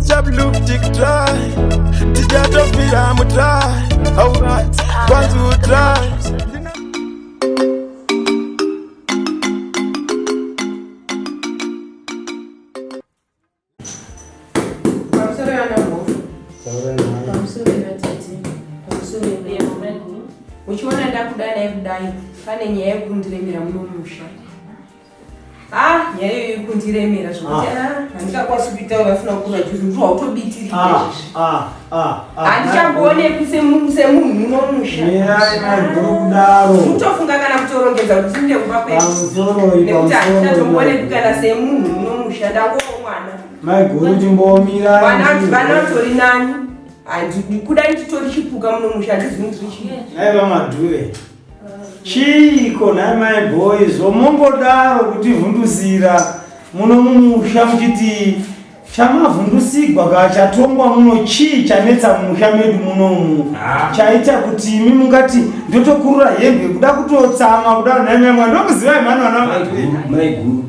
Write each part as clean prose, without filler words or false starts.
One loop tick try. Tichatofira mutry. Alright, kwanzi utry. Pamusoro yana mhofu. Pamusoro yana tete. Pamusoro yana Uchiona ndakudanai kudai pane nyaya yekundiremera muno musha. Ah, nyaya iyoyo iri kundiremera zvekuti ah, handingakwanisi kuitaura asina kukura juzi ndiro hautobitirika izvi. Handichamboonekwi semunhu muno musha. Mirai maiguru kudaro. Mutofunga kana kutorongedza kuti ndinde kumba kwedu. Pamusoroi, Nekuti handichatomboonekwi pamusoroi. kana semunhu muno musha ndangova mwana. Maiguru chimbomirai. Vana vana vatori nani handikuda ndichitori chipuka muno musha handizivi ndiri chii. Nhai vaMadhuve. Chiiko nhai mai boy zvomongodaro kutivhundusira muno mumusha muchiti chamavhundusigwa ka chatongwa muno chii chanetsa mumusha medu munomu chaita kuti imi mungati ndotokurura hembe kuda kutotsamwa kudaro nhai mai mwana ndokuzivai mhani vana vaMadhuve. Maiguru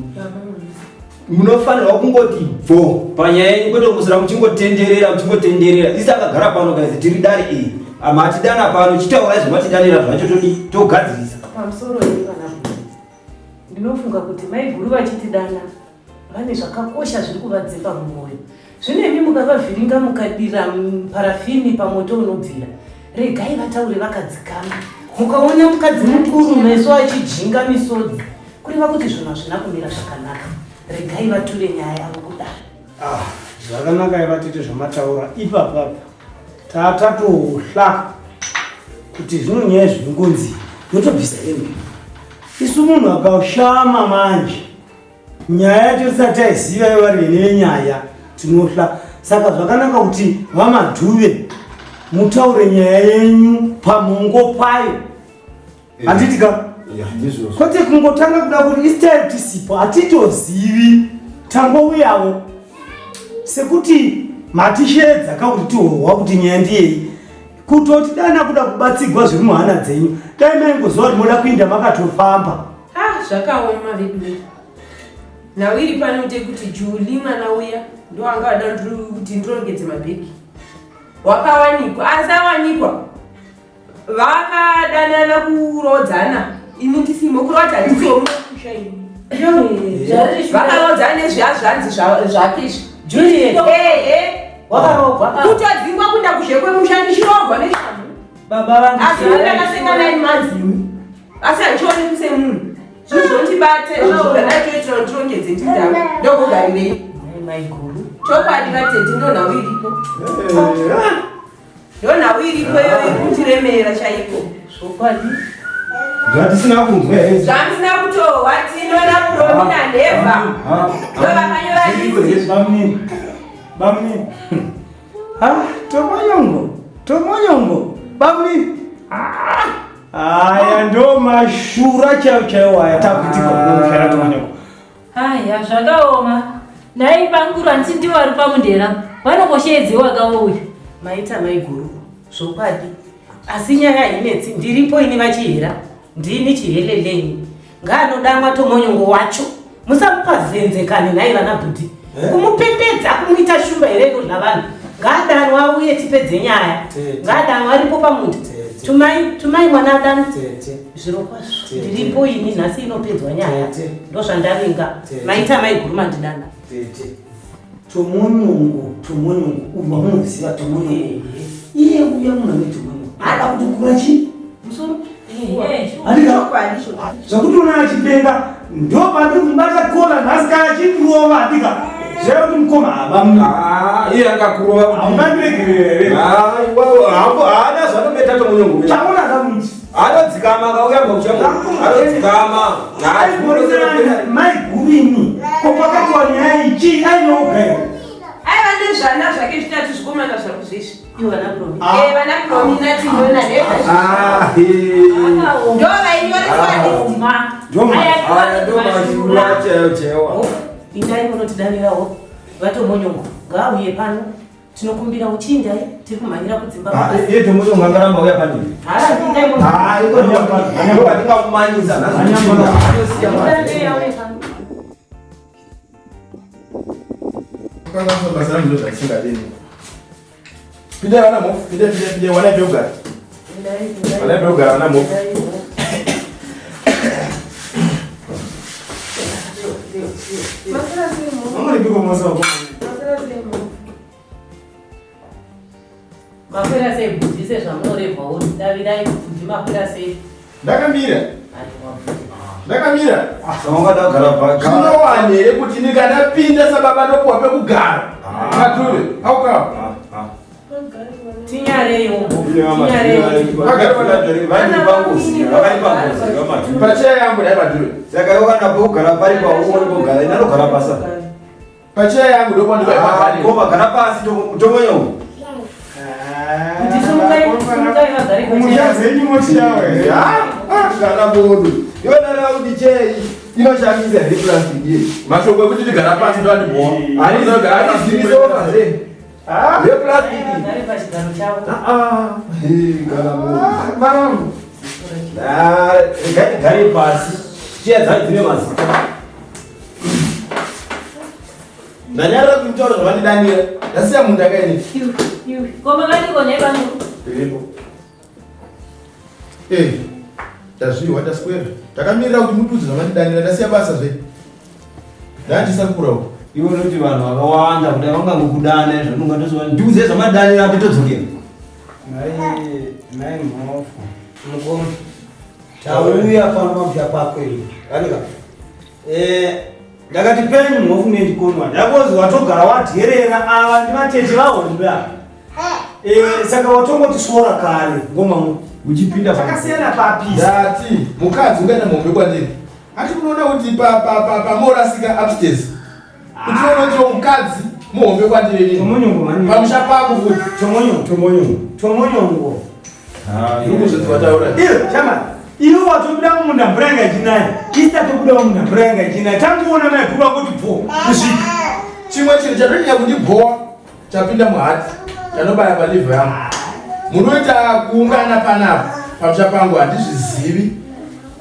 munofanirwa kungoti bvo panyaya yenyu kwete kusira muchingotenderera muchingotenderera isi takagara pano guys tiri dare iyi matidana pano chitaurai zvamatidanira zvacho todi togadzirisa. Pamusoro here vana bhuru. Ndinofunga kuti maiguru vachitidana vane zvakakosha zviri kuvadzimba mumwoyo. Zvino imi mukavavhiringa mukadira parafini pamoto unobvira. Regai vataure vakadzikama. Mukaona mukadzi mukuru meso achijinga misodzi kureva kuti zvinhu hazvina kumira zvakanaka. Regai vature nyaya yavo kudare. Ah, zvakanaka ivatete zvamataura ipapapa. Tatatohla kuti zvino nyaya zvinongonzi yotobvisa hembe. Isu munhu akashama manje nyaya yacho tisati taiziva ivo vari vene venyaya tinohla. Saka zvakanaka kuti vaMadhuve mutaure nyaya yenyu pamongo payo. Handiti ka? Kwete kungotanga kuda kuti istyle tisipo hatitozivi tangouyawo sekuti matisheedza ka kuti tihohwa kuti nyaya ndiyei kutoti dana kuda kubatsigwa zviri muhana dzenyu dai maingoziva kuti moda kuinda makatofamba. Ah, zvakaoma veduwe. Nhau iri pano ndeyekuti Julie mwana uya ndo anga ada kuti ndirongedze mabhegi. Wakawanikwa asi awanikwa vakadanana kurodzana ini ndisimo kurova kuti handisiwo mukusha ini vakarodzana nezvihazvanzi zvake izvi Juliet. Ehe. Wakaroogwa. Kutodzingwa kuenda kuzhe kwemusha ndichiroogwa neshamhu. Baba vangu. Asi ndakasenga 9 months ini. Asi handichioneki semunhu. Zvinhu zvondibate zvandatoitira ndirongedze ndindau ndokugarirei. Maiguru. Chokwadi vatete ndonhau iripo. Ndonhau iripo iyoyo iri kundiremera chaiko. Zvokwadi. Zvatisina kunzwa here? Zvamusina kutohwa tino naPromi naNheva. Ndovakanyora list. Bamnini. Bamnini. Ah, Tomonyongo. Tomonyongo. Bamnini. Ah. Aya ndo mashura chaiwo chaiwo aya takuitika kunomushara Tomonyongo. Aya zvakaoma. Nhai bamkuru handiti ndivo vari pamundera. Vanongosheedzewo akauya. Maita maiguru. Zvokwadi. Asi nyaya hainetsi ndiripo ini vachihera. Ndini chiheleleni. Ngaanodamwa Tomonyongo wacho. Musamupa zenze kani nhai vana bhudhi. Kumupembedza kumuita shumba here inodla vanhu. Ngaadanwe auye tipedze nyaya. Ngaadanwe aripo pamunda. Tumai tumai mwana adanwe. Zvirokwazvo ndiripo ini nhasi inopedzwa nyaya. Ndozvandavinga. Maita maiguru mandidana. Tete. Tomonyongo, Tomonyongo, uyu wamunoziva Tomonyongo. Iye uya munhu ane Tomonyongo. Ada kutokura chii? Musoro. Handika. Zvakuti una achipenga ndo pandiri kumubata kola nhasi kana achindirova handika. Zvaiva kuti mukoma havamu. Ah, iye angakurova kuti. Haungandiregerera here? Ah, iwawo hambo haana zvanometa Tomonyongo. Chaona kamuti. Anodzikama akauya muchamu. Anodzikama. Mai guru ini. Ko pakati wanyaya iyi chii ainoga here? Aiva nezvana zvake zvitatu zvikomana zvako zvezvi. Ivo vana Promi. Eh, vana Promi naTino naNheva. Ah, he. Ndo vainyoreswa list. Aya ndo mashura chaiwo chaiwo. Indai munotidanirawo vaTomonyongo ngaauye pano tinokumbira uchiindai tiri kumhanyira kudzimba. Ah, iye Tomonyongo angaramba uya pane. Haa, indai muno. Ah, iko ndo patingakumanyisa nhasi. Anosiya mari. Indai auye pano. Kukanganisa basa rangu ndozvandisingadi. Pindai vana mhofu, pindai pindai pindai wanai pekugara. Wanai pekugara vana mhofu. Makwira sei bvudzi sezvamunorehwawo davirai bvudzi makwira sei? Ndakamira. Ndakamira. Saungada kugara pa. Zvinowana here kuti ndikandapinda sababa ndopuwa pekugara? Mature, how come? Tinyareiwo tinyareiwo. Pacheya yangu dai Mature. Saka iwe kana pekugara pari pauone pekugara ina ndogara pasa. Pacheya yangu ndokwandikoma. Koma gara pasi tomonyo. Kuti sumukai sumukai vagare Kumusha dzenyu motiyawo here? Kana bodo. Iwe ndara kuti chei inoshamisa here plastic iyi. Mashoko ekuti ndigara pasi ndoandibhowa. Handizogara pasi. Handizivisi zve. Yeplastic. Vagare pachigaro chavo. Ah, kana bodo. Vanangu. Regai tigare pasi. Cheya dzacho dzine mazita. Ndanyarara kumutaura zvavandidanira. Ndasiya munda kaini. Koma vadiko nhai vangu. Iripo. Eh. Tazviwa taswera. Takamirira kuti mutiudze zvavandidanira. Ndasiya basa zve. Ndandisakura uko. Iwe unoti vanhu vakawanda kudai vangangokudana zvanonga ndiuze zvamadanira totodzokera. Mai mai mhofu. Mukoma. Tauya pano pamusha pako iwe. Anika. Eh ndakati penyu mhofu nendikonwa. Ndakozi watogara wadherera ava ndivatete vahombe ava. Eh saka watongoti svora kare ngoma mu. Uchipinda Takasiyana papi? Ndati mukadzi ungaenda mombe kwandiri. Ati munoona kuti pa pa pa pamorasika upstairs. Kuti unoona kuti mukadzi muhombe kwandiri inini. Tomunyungu mani. Pamusha pako futi. Tomunyungu. Tomonyo. Tomunyungu. Ndikuzvozvataura. Iwe chama. Iwe watobuda mumunda mvura yanga ichinaya. Isi tatobuda mumunda mvura yanga ichinaya. Tangoona mai bhuba kuti bvo kusvika. Chimwe chinhu chatonyanya kundibhowa chapinda muhati chanobaya palivha yangu. Munoita kuungana panapa pamusha pangu handizvizivi.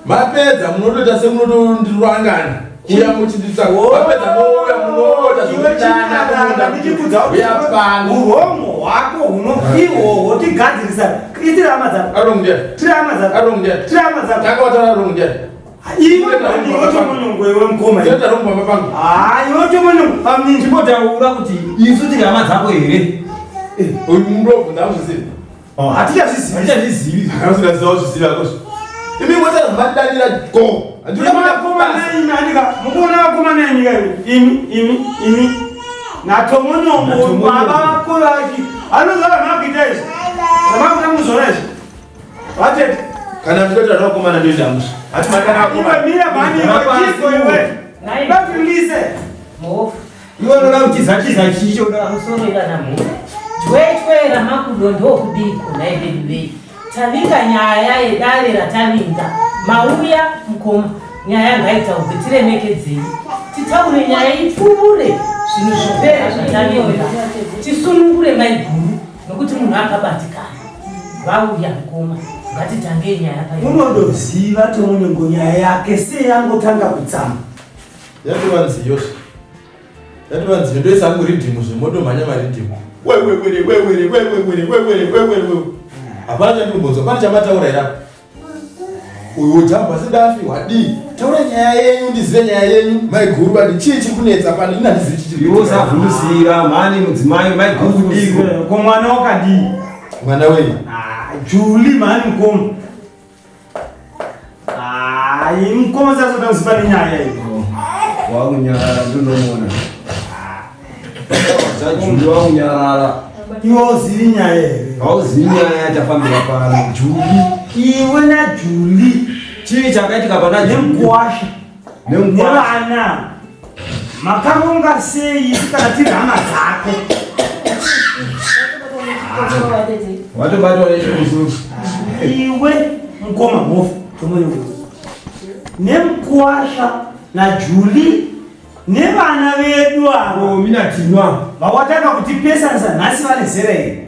Mapedza munotoita semunotondirwangana. Kuya muchinditsa. Mapedza mouya munoita zvekudana kumunda. Ndichikudza kuti Uya pano. uromo hwako huno ihwohwo tigadzirisa. Itira hama dzako. Arong ndiani? Tira hama dzako. Arong ndiani? Tira hama dzako. Tanga wataura wrong ndiani? Iwe mani iwe tomunyungu iwe mukoma. Ndinoita wrong pamba pangu. Ah, iwe tomunyungu. Paminji Chimbotaura kuti isu tiri hama dzako here? Uyu murobvu ndamuzvizivi. Hatichazvizivi. Hatichazvizivi. Akamusingaziva kuzviziva kozvo. Imi motara zvamandidanira go. Handina kuda Vakomana imi andika mukuona vakomana imi ka imi imi imi natomunyongo Natomunyongo. baba vako vaki anoziva zvamakuita izvi zvamakuda muzvona izvi vatete Kana muchitoita zvakomana ndoita musha. Hati makana iwe vakomana. mira mhani iwe chiiko iwe Nai. batilise Mhofu. Iwe unoda kutiza tiza chicho unoda. Pamusoro ivana mhofu. Jwechwe ramakudo ndokudiko nhai vedu vei. Tavinga nyaya yedare ratavinga. Mauya mukoma. Nyaya ngaitaurwe tiremekedzei. Titaure nyaya ipfuure zvinhu zvipere zvatavinga. Tisunungure maiguru nokuti munhu akabatikana. Vauya mukoma. Ngatitangei nyaya payo. Unondoziva tomunyongo nyaya yake sei yangotanga kutsama. Yatova nziyo. Yatova nziyo ndoisa hangu ridhimu zvemotomhanya maridhimu. Wewewere wewere wewewere wewere wewere wewe. Hapana chandikumbonzwa, pane chamataura here apa? Uyu wojamba sedafi wadii? Taura nyaya yenyu ndizive nyaya yenyu. Maiguru vati chii chiri kunetsa pano? Ini handizivi chii chiri Iwe kuitika. usavhundusira mhani mudzimai maiguru kudiko. Ko mwana wakadii? Mwana wenyu. Ah, Julie mhani mukoma. Ah, imi mukoma sazoda kuzipa nenyaya iyi. Wakunyarara ndonomuona. Juli wakunyarara. Iwe uzivi nyaya here? Hauzivi nyaya yatafambira pano. Juli. Iwe naJulie Chii chakaitika pana Juli? nemukwasha Nemukwasha. nevana makaronga sei isu kana tiri hama dzako? Watobatwa nechikususu. Iwe mukoma mhofu tomunyongo nemukwasha naJulie nevana vedu ava Mina tinwa. vawatanga kutipesanisa nhasi vane zera iri.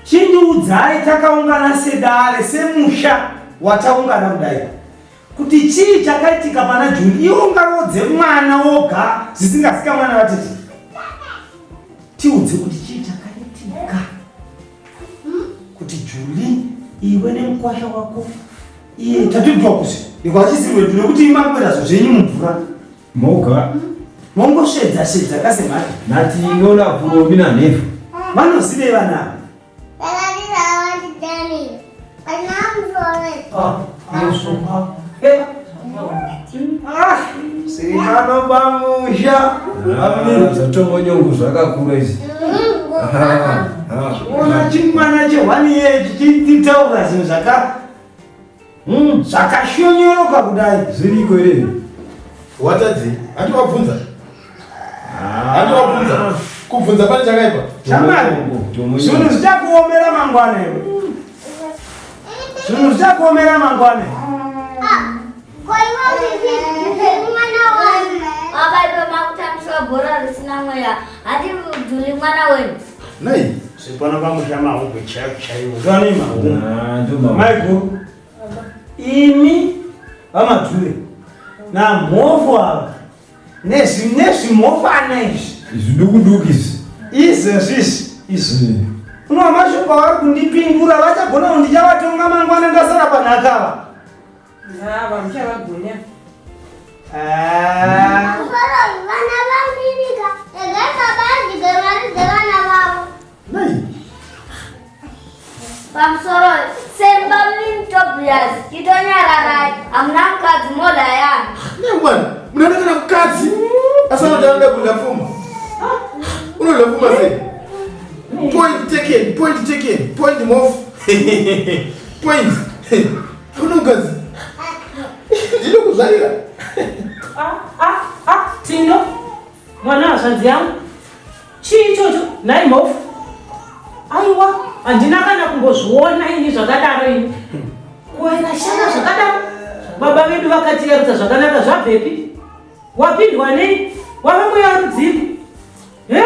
Chindiudzai takaungana sedare semusha wataungana kudai kuti chii chakaitika pana Juli. Iwe ungarodze mwana woga zvisingazika mwana vatete. Tiudze kuti chii chakaitika kuti Julie iwe nemukwasha wako iye tatoitwa kuti ndikwachisirwe nekuti imakwera zvenyu mumvura Moga. Mongosvedza svedza kasemhati. Nati inona kuromi na nhefu. Vanozivei vana ava? Siripano pamusha. Zvatongonyongo zvakakura izvi. Ona chimwana chehwani iye chichitaura zvinhu zvaka Zvakashonyoroka kudai. Zviriko here? Watadzi, handi wabvunza. Handi wabvunza. Kubvunza pane chakaipa. Shamwari, zvinhu zvichakuomera mangwana iwe. Zvinhu zvichakuomera mangwana. Ah, ko iwe mwana wani. Baba iwe makutambiswa bhora risina mweya. Hati Juli mwana wenu. Nei? Zvipano pamusha mahumbwe chaiwo chaiwo. Zvane mahumbwe. Ah, ndo mahumbwe. Maiguru. Imi vaMadhure namhofu ava nezvimhofana izvi. Zviduku duku izvi. Izvezvi izvi izvi. Unova mashoko avari kundipindura vachagona kuti ndichavatonga mangwana ndasara panhaka ava. Ava muchavagona. Ah. Vana vamirika, regai baba adye mari dzevana vavo. Nei? Pamusoro semba mini Tobias, chitonyararai, hamuna mukadzi modha yani. Nei mwana, munhu kana mukadzi asi anoti anoda kudya pfuma. Unodya pfuma sei? Point taken, point taken, point mof. Point. Kuna mukadzi. Ndinokuzvarira. Ah, ah, ah, Tino. Mwana hazvanzi yangu. Chii ichocho? Nhai mhofu. Aiwa, handina kana kumbozviona ini zvakadaro ini. Kuwaira shana zvakadaro. Baba vedu vakatiyarutsa zvakanaka zvabvepi? Wapindwa nei? Wave mweya rudzii? He?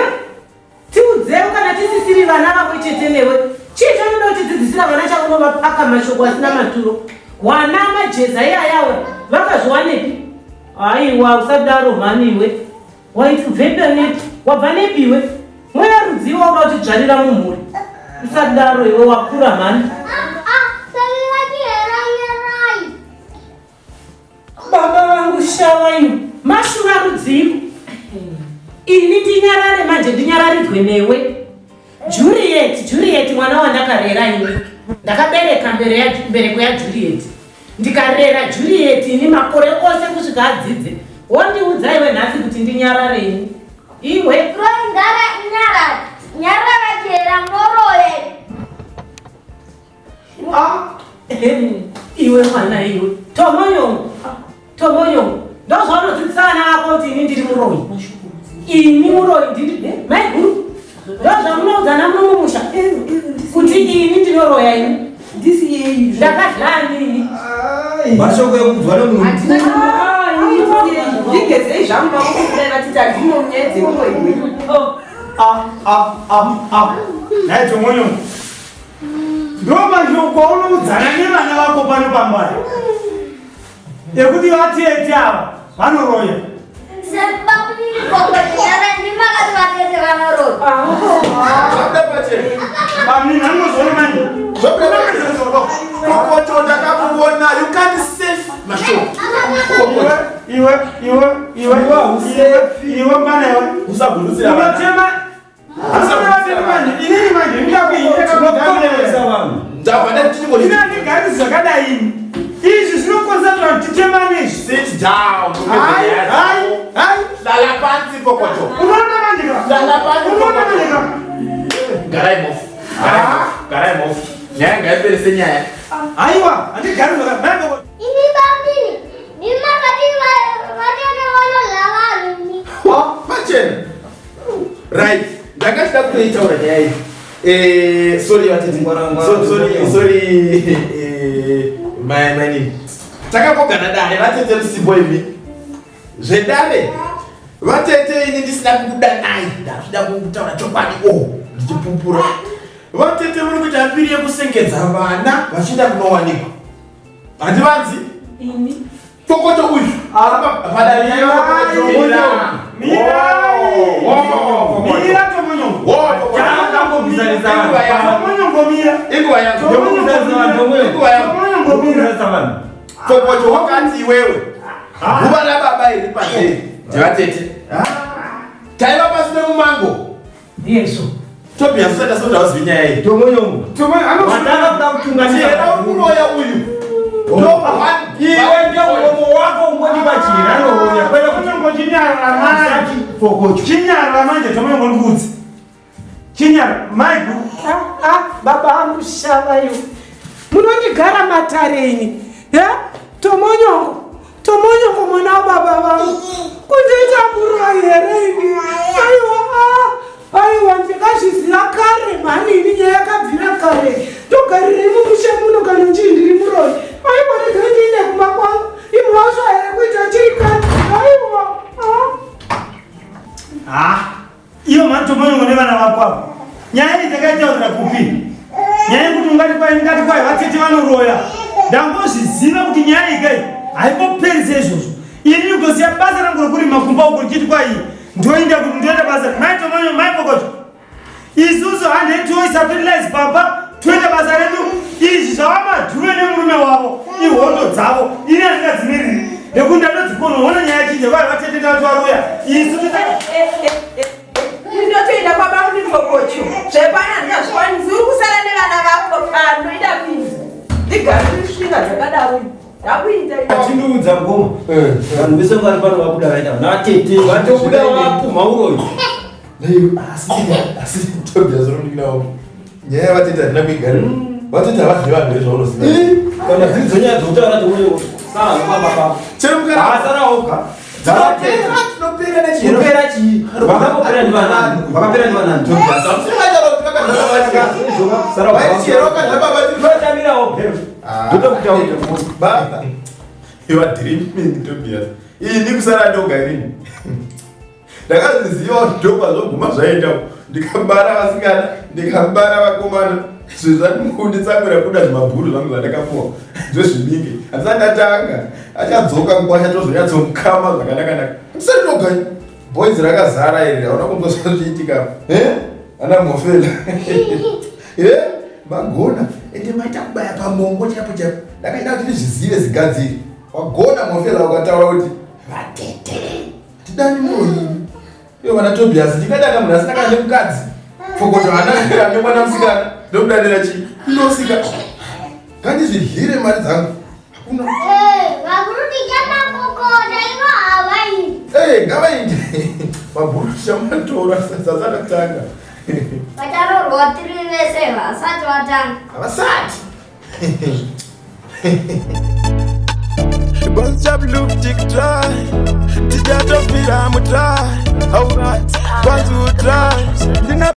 Tiudzewo kana tisisiri vana vamwe chete newe. Chii chaunoda kutidzidzisira vana chaunovapaka mashoko asina maturo? Wana majeza iyayawe vakazviwanepi? Aiwa usadaro mhani iwe. Waiti ubvepi nepi? Wabva nepi iwe? Mweya rudzii wauda kutidzvarira mumhuri? Usadaro iwe wakura mhani. Baba vangu shawa iwe. Mashura rudzii? Ini ndinyarare manje ndinyararidzwe newe. Juliet, Juliet mwana wandakarera ini. Ndakabereka mbereko yaJuliet. Ndikarera Juliet ini makore ose kusvika adzidze. Wondiudza iwe nhasi kuti ndinyarare ini. Iwe. Ngara nyarara. Nyarara chera moroye. Ah, iwe mwana iwe. Tomoyo. Tomoyo. Ndozvaunodzidzisa vana vako kuti ini ndiri muroyi. Ini muroyi ndiri maiguru. Ndozvamunoudzana muno mumusha. Kuti ini ndinoroya ini. Ndakadlani ini. Mashoko ekudzwa nemunhu. Ndigezei zvangu maoko kudai vatiti handimo munyaya dzemuroyi wenyu. Ah, ah, ah, ah. Nhai Tomoyo. Ndo mashoko aunoudzana nevana vako pano pambaya. Ekuti vatete ava vanoroya. Bamnini anozoona manje. Kokoto ndakakuona you can't save mashoko. Iwe iwe iwe iwe iwe mwana iwe. Usabvunzira. Unotema inini manje ndikakuita vanhu. Ndabva ndati Ini handigari zvakadai ini. Izvi zvinokonzera kuti titemane izvi. Sit down. Hai, hai, hai. Lala pansi kokoto. Unoona manje ka? Lala pansi Unoona manje ka? Garai mofu. Garai mofu. Garai mofu. Nyaya ngaipere senyaya. Haiwa, handigari zvakadai. Imi bamnini, ndimi makati vatete vanodya vanhu imi. Pachena. Right. Ndanga chida kutoitaura nyaya iyi. Sorry vatete. Sorry, sorry. My my name. Takapokana dare vatete musipo imi. Zvedare. Vatete ini ndisina kukudanai. Ndakuda kutaura chokwadi oh ndichipupura. Vatete muri kuita mbiri yekusengedza vana vachienda kunowanikwa. Handivanzi? Ini. Kokoto uyu. Padare Mira. Mira Tomonyo. Nenguva yangu. Fokocho wakati iwewe. Guva rababa iri pamberi. Ndivatete. Taiva pasi pemumango. Yesu. Tobias usati asoti hauzivi nyaya iyi. Tomonyongo. Wataka kuda kutungamira. Chera uri kuroya uyu. Iwe ndio muromo wako ungodipa chira anoroya. Kwenda Tomonyongo chinyarara manje. Fokocho. Chinyarara manje Tomonyongo ndikudzi. Chinyarara maiguru. Ah, ah, baba amushava iwe. Munondigara matare ini. He? Tomonyongo. Tomonyongo mwana wababa vangu. Kundiita muroyi here ini? Aiwa, ah, aiwa ndakazviziva kare mhani ini nyaya yakabvira kare. Ndogarirei mumusha muno kana nchii ndiri muroyi. Aiwa regai ndiinde kumba kwangu. Imhosva here kuita chirikadzi? Aiwa. Ah. Ah, iyo mhani Tomonyongo nevana vako ava. Nyaya iyi takaitaurira kupi? Nyaya yekuti ungati kwai ndingati kwai vatete vanoroya. Ndangozviziva kuti nyaya iyi kai haimboperisa izvozvo. Ini kutosiya basa rangu rekurima kumba uko ndichiti kwai ndoenda kuti ndoenda basa. Mai Tomonyongo, mai Fokocho. Isusu handei toisa fertilizer pamba toita basa redu. Izvi zvava madhuve nemurume wavo ihondo dzavo. Ini handingadzimiriri. Nekuti ndatodzikona ona nyaya chinja kwai vatete ndavati varoya. Isu toita Ndinotoenda kwabamunini Fokocho. Zvepana handingazvikwanisi. Uri kusara nevana vako pano ida kuinza. Ndigare svinga dzakadaro. Ndakuita. Achindiudza ngoma. Vanhu vese vari pano vabuda vaita natete vatobuda vapumha uroyi. Asi Tobias unomunin'ina wangu. Nyaya yavatete handina kuigarira. Vatete havazivi vanhu vezvaunoziva. Kana dziri dzonyaya dzokutaura tomonyongo. Sara baba baba. Chero mukana. Asara oga. Dzinopera, tinopera nechero. Kupera chii? Vakapera ndivanani? Vakapera ndivanani? Tobias, hamusingataura kuti vakazara vatete. Sara Vaiti chero wakazara baba tete. Totamirawo pero. Ndotokutaura. Baba. You are dreaming, Tobias. Iyi ndikusara ndoga inini. Ndakazviziva kuti ndokwazvoguma zvaenda. Ndikabara vasikana, ndikabara vakomana. Izvi zvandikunditsamwira kuda zvimabhuru zvangu zvandakapuwa. Ndozviminge. Handisati ndatanga. Achadzoka nguva achatozonyatsomukama zvakanaka-naka. Handisati ndoga ini. Boys rakazara iri, hauna kunzwa zvazviitika. Eh? Ana mhofela. Eh? Magona. Ende maita kubaya pamongo chaipo chaipo. Ndakaita kuti ndizvizive zigadziri. Wagona mhofela ukataura kuti vatete. Tidani muroyi. Ivo vana Tobias ndingadana munhu asina kana nemukadzi. Fokoto haana kana nemwana musikana. Ndomudanira chii? Inosika. Ngandizvidyire mari dzangu. Hakuna. Eh, ngavainde. Mabhuru tichamatora sasatanga. Vacharorwa tiri vese vasati vatanga. Havasati. Bones chop look tick try. Tijatofira mutry. Alright, kwanzu try. Ndina